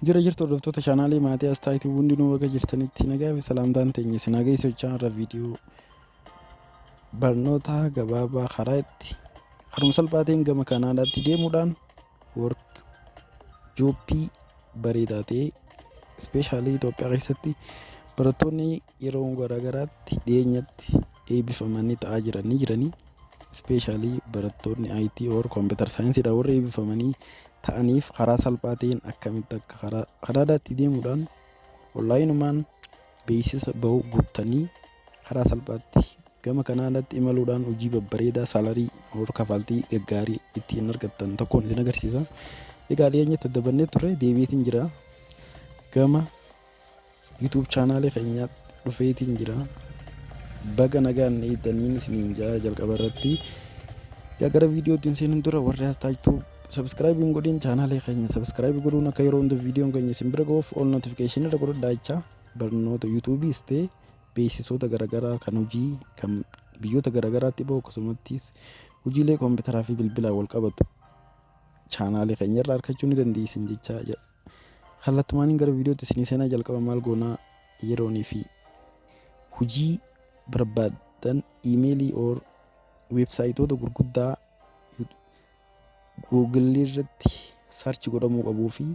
Jira jirtu hordoftoota chaanaalii Maatiyaas Taayituu, hundinuu bakka jirtanitti nagaa fi salaamtaan teenya isin haa geessu jechaa, irra viidiyoo barnoota gabaabaa karaa itti karuma salphaa ta'een gama Kanaadaatti deemuudhaan work job bareedaa ta'e, especially Itoophiyaa keessatti barattoonni yeroo garaagaraatti dhiyeenyatti eebbifamanii ta'aa jiranii jiranii, especially barattoonni IT or computer science warra eebbifamanii ta'aniif, karaa salphaa ta'een akkamitti akka karaa Kanaadaatti deemuudhaan onlineumaan beeksisa bahu guuttanii karaa salphaatti gama Kanaadaatti imaluudhaan hojii babbareedaa salary or kafaltii gaggaarii ittiin argattan tokkoon isin agarsiisa. Egaa dhiyeenyatti daddabannee turre, deebiitiin jira. Gama YouTube channelii keenyaatti dhufeetiin jira. Baga nagaan eegdaniin isiniin jaa jalqaba irratti. Egaa gara viidiyootiin seenuun dura, warri as taajtuu subscribe hin godhin, channelii keenya subscribe godhuun akka yeroo hunda viidiyoon keenya isin bira ga'uuf all notification irra godhadhaa jechaa, barnoota YouTubeiis ta'e beeksisoota garaagaraa kan hojii kan biyyoota garaagaraatti bahu, akkasumattis hojiilee kompiitaraa fi bilbilaan wal qabatu channelii keenya irraa argachuu ni dandeessan jechaa jedha. Kallattumaaniin gara viidiyootti isinii seenaa. Jalqaba maal goonaa? Yeroonii fi hojii barbaaddan emailii or websiteoota gurguddaa Googleii irratti search godhamuu qabuu fi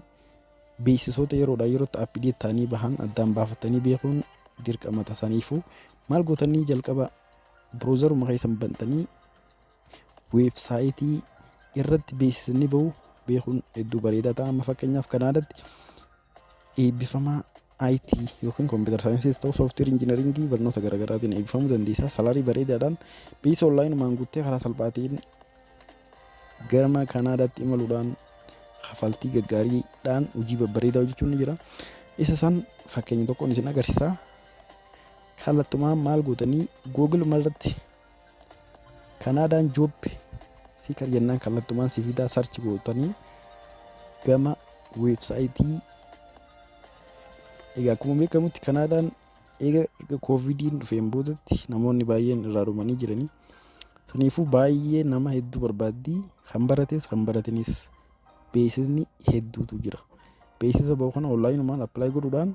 beeksisoota yeroodhaa yerootti update ta'anii bahan addaan baafatanii beekuun dirqama tasaniifuu, maal gootanii? Jalqaba browseruma keessan bantanii websiteii irratti beeksisni bahu beekuun hedduu bareedaa ta'a. Amma fakkeenyaaf Kanaadaatti eebbifamaa IT yookiin computer scienceiis ta'u software engineeringii barnoota garaagaraatiin eebbifamuu dandeessa. Salary bareedaadhaan beeksisa onlineumaan guuttee karaa salphaatiin gara Kanaadaatti imaluudhaan kafaltii gaggaariidhaan hojii babbareedaa hojjechuun ni jira. Isa san fakkeenya tokkoon isin agarsiisa. Kallattumaan maal gootanii? Google irratti Canadian job seeker jennaan kallattumaan si fidaa. Search gootanii gama websiteii. Egaa akkuma beekamutti Kanaadaan eega COVIDiin dhufeen boodatti namoonni baay'een irraa dhumanii jiranii. Saniifuu baay'ee nama hedduu barbaaddii, kan barates kan baratinis beeksisni hedduutu jira. Beeksisa bahu kana onlineumaan apply godhuudhaan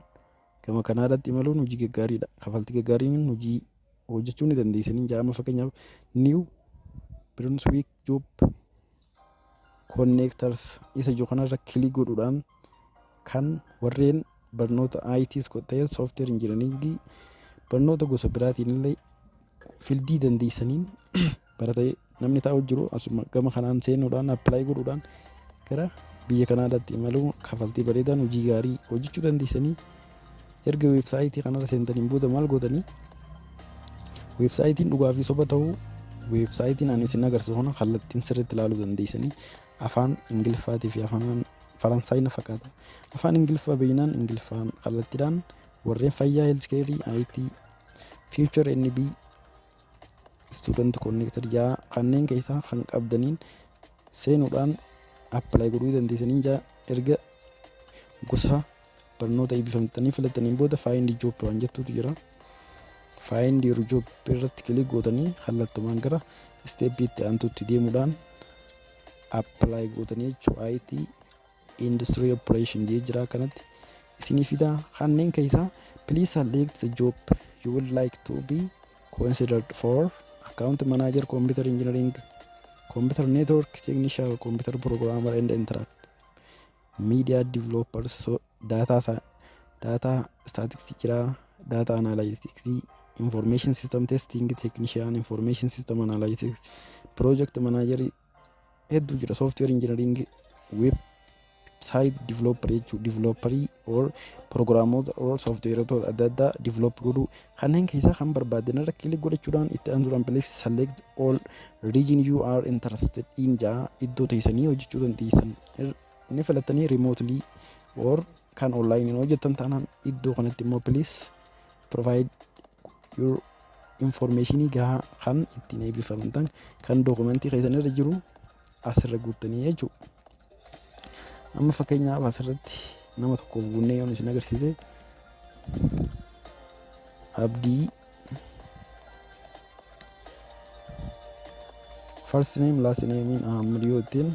gama Kanaadaatti imaluun hojii gaggaariidha. Kafaltii gaggaariin hojii hojjechuu ni dandeessanii jaama. Fakkeenyaaf New Brunswick Job Connectors isa jiru kanarra click godhuudhaan kan warreen barnoota ITs ta'e, software engineeringii, barnoota gosa biraatiin illee fieldii dandeessaniin baratee namni taa'u jiru, asuma gama kanaan seenuudhaan apply godhuudhaan gara biyya Kanaadaatti imaluu kafaltii bareedaan hojii gaarii hojjechuu dandeessanii. Erga websiteii kanarra seentaniin booda maal gootanii? Websiteiin dhugaa fi soba ta'uu websiteiin ani isin agarsiisu kana kallattiin sirriitti ilaaluu dandeessanii. Afaan Ingiliffaatii fi afaan Faransaay na fakkaata. Afaan Ingiliffaa beeknaan Ingiliffaan kallattiidhaan warreen fayyaa, healthcareii, IT, Future NB, Student Connected jaa kanneen keessaa kan qabdaniin seenuudhaan apply godhuu dandeessanii jaa. Erga gosa barnoota eebbifamtanii filattaniin booda find job waan jettuutu jira. Find your job irratti click gootanii kallattumaan gara stepii itti aantutti deemuudhaan apply gootanii jechuudha. IT industry operation jee jira, kanatti isinii fidaa. Kanneen keessaa please select the job you would like to be considered for: account manager, computer engineering, computer network technician, computer programmer and interact media developers, so data statistics jira, data analytics, information system testing technician, information system analytics, project manager hedduu jira, software engineering, website developer jechuu, developerii or programmoota or softwareota adda addaa develop godhuu, kanneen keessaa kan barbaadan irra click godhachuudhaan itti aansuudhaan please select all region you are interested in jaa. Iddoo teessanii hojjechuu dandeessan inni filattanii, remotely or kan online hojjettan taanaan, iddoo kanatti immoo please provide your informationii gahaa kan ittiin eebbifamtan kan documentii keessan irra jiru asirra guuttanii jechuudha. Amma fakkeenyaaf asirratti nama tokkoof guunnee yoon isin agarsiise, Abdii, first name, last name Ahmad yoo ittiin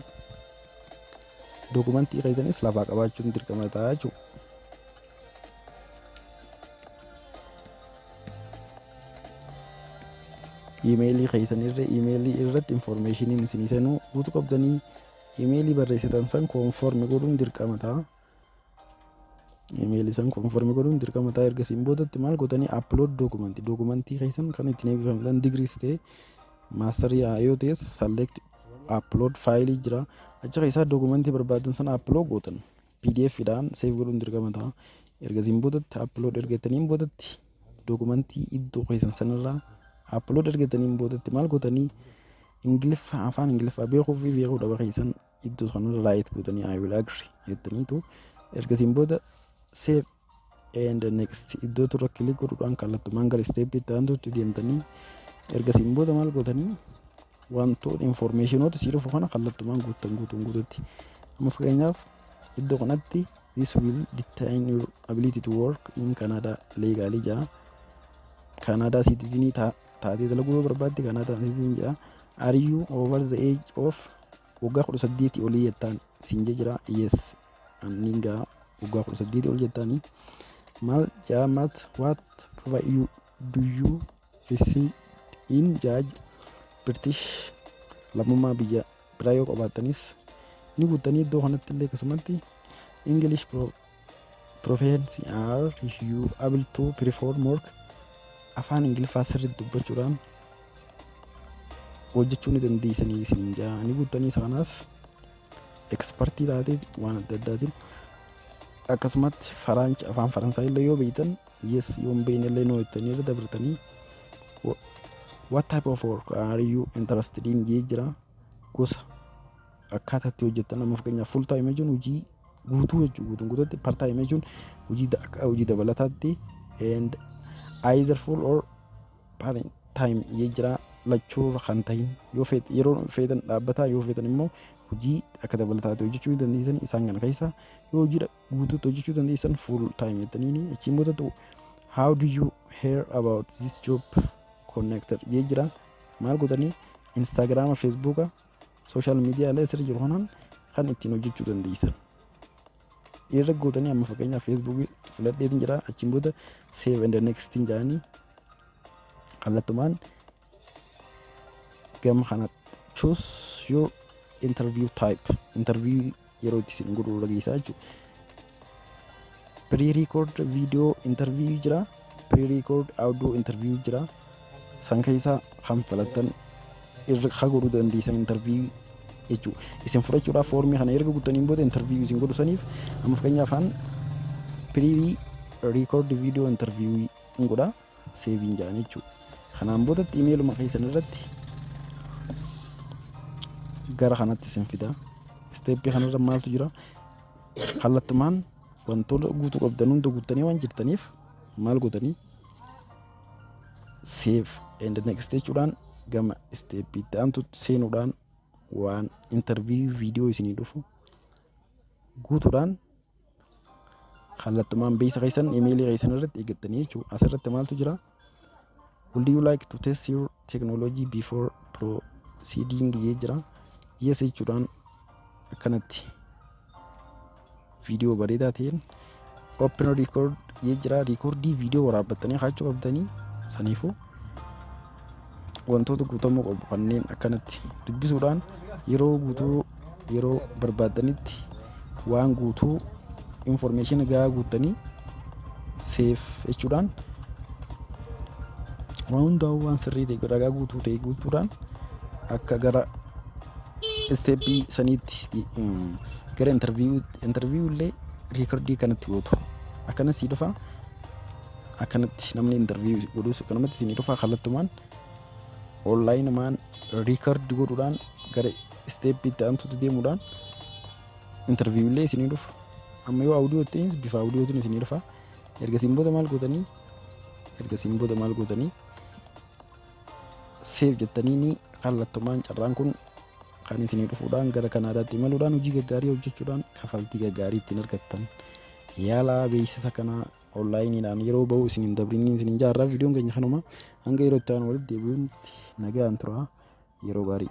Dookumentii keessanis lafaa qabaachuun dirqama ta'a jechuudha. Iimeelii keessan irra iimeelii irratti informationiin isinii seenuu guutuu qabdanii, iimeelii barreessitan san confirm godhuun dirqama ta'a. Iimeelii san confirm godhuun dirqama ta'a. Ergasiin boodatti maal gootanii? Upload dookumentii, dookumentii keessan kan ittiin eebbifamtan, digiriis ta'e maastarii yoo ta'es, select upload faayilii jira. Achi keessaa dookumentii barbaadan sana upload gootan. PDF dhaan save godhuun dirqama ta'a. Ergasiin boodatti upload ergataniin boodatti, dookumentii iddoo keessan sanarraa upload ergataniin boodatti maal gootanii? Ingiliffaa, afaan Ingiliffaa beekuu fi beekuu dhaba keessan iddoo kanarra right gootanii, "I will agree" jettaniitu, ergasiin booda save and next iddoo turre click godhuudhaan kallattumaan gara step itti aantutti deemtanii, ergasiin booda maal gootanii? Wantoota informationoota sii dhufu kana kallattumaan guuttan guutuun guututti. Amma fakkeenyaaf iddoo kanatti "This will determine your ability to work in Canada legally" jaa. Canada citizenii taatee dalaguu yoo barbaadde Canada citizen jaa. "Are you over the age of", waggaa 18 olii jettaan siin jira. Yes, anniin gaa waggaa 18 ol jettaanii. Maal jaa? Mat "What provide you do you reside in" jaa. British lammummaa biyya biraa yoo qabaattanis ni guuttanii. Iddoo kanatti illee akkasumatti "English proficiency, are you able to perform work", afaan Ingiliffaa sirriitti dubbachuudhaan hojjechuu ni dandeessanii isiniin jaa, ni guuttanii. Isa kanaas expertii taatee waan adda addaatiin, akkasumatti French, afaan Faransaay illee yoo beektan yes, yoo hin beekne illee no jettanii irra dabartanii. "What type of work are you interested in" jee jira. Gosa akkaataa itti hojjettan, amma fakkeenyaaf full time jechuun hojii guutuu jechuudha guutuun guutuutti, part time jechuun hojii akka hojii dabalataatti, and either full or part time jee jira. Lachuu kan ta'in yoo feet yeroo feetan dhaabbataa, yoo feetan immoo hojii akka dabalataatti hojjechuu ni dandeessan. Isaan kana keessa yoo hojii guutuutti hojjechuu dandeessan full time jettaniini. Achiin boodatu "How do you hear about this job connected" jee jira. Maal godhanii? Instaagiraama, Feesbuuka, social miidiyaalee sirri jiru kanaan kan ittiin hojjechuu dandeessan irra gootanii. Amma fakkeenyaaf Feesbuukii filadheetiin jira. Achiin booda save and next jedhanii kallattumaan gama kanatti "Choose your interview type", interview yeroo itti isin godhu irra geessaa jechuudha. Pre-record video interview jira, pre-record audio interview jira. San keessaa kan filattan irra ka godhuu dandeessan interview jechuudha. Isin fudhachuudhaaf foormii kana erga guuttaniin booda interview isin godhu saniif, amma fakkeenyaaf afaan pre-record video interview hin godha, saveiin jedhan jechuudha. Kanaan boodatti imeeluma keessan irratti gara kanatti isin fida. Stepii kanarra maaltu jira? Kallattumaan wantoota guutuu qabdan hunda guuttanii waan jirtaniif maal gootanii? Save and next jechuudhaan gama stepiitti aantutti seenuudhaan waan interview viidiyoo isinii dhufu guutuudhaan kallattumaan beeksisa keessan imeelii keessan irratti eeggattanii jechuudha. Asirratti maaltu jira? "Would you like to test your technology before proceeding" jee jira. Yes jechuudhaan akkanatti viidiyoo bareedaa ta'een open record jee jira. Recordii viidiyoo waraabbattanii kaachuu qabdanii. Saniifuu wantoota guutamuu qabu kanneen akkanatti dubbisuudhaan yeroo guutuu yeroo barbaaddanitti waan guutuu information gahaa guuttanii, save jechuudhaan waan hundaa'uu waan sirrii ta'e ragaa guutuu ta'e guutuudhaan akka gara stepii saniitti gara interview illee recordii kanatti gootu. Akkana sii dhufa. Akkanatti namni interview godhus akkanumatti isinii dhufa. Kallattumaan onlineumaan record godhuudhaan gara stepii itti aantutti deemuudhaan interview illee isinii dhufa. Amma yoo audio ta'in bifa audiotiin isinii dhufa. Ergasiin booda maal gootanii? Ergasiin booda maal gootanii? Save jettanii kallattumaan carraan kun kan isinii dhufuudhaan gara Kanaadaatti imaluudhaan hojii gaggaarii hojjechuudhaan kafaltii gaggaarii ittiin argattan. Yaalaa, beeksisa kana onlineiidhaan yeroo bahu isin hin dabrinii isin hin jaarraa. Viidiyoon keenya kanuma. Hanga yeroo itti aanu walitti deebi'uun nagaan tura, yeroo gaarii.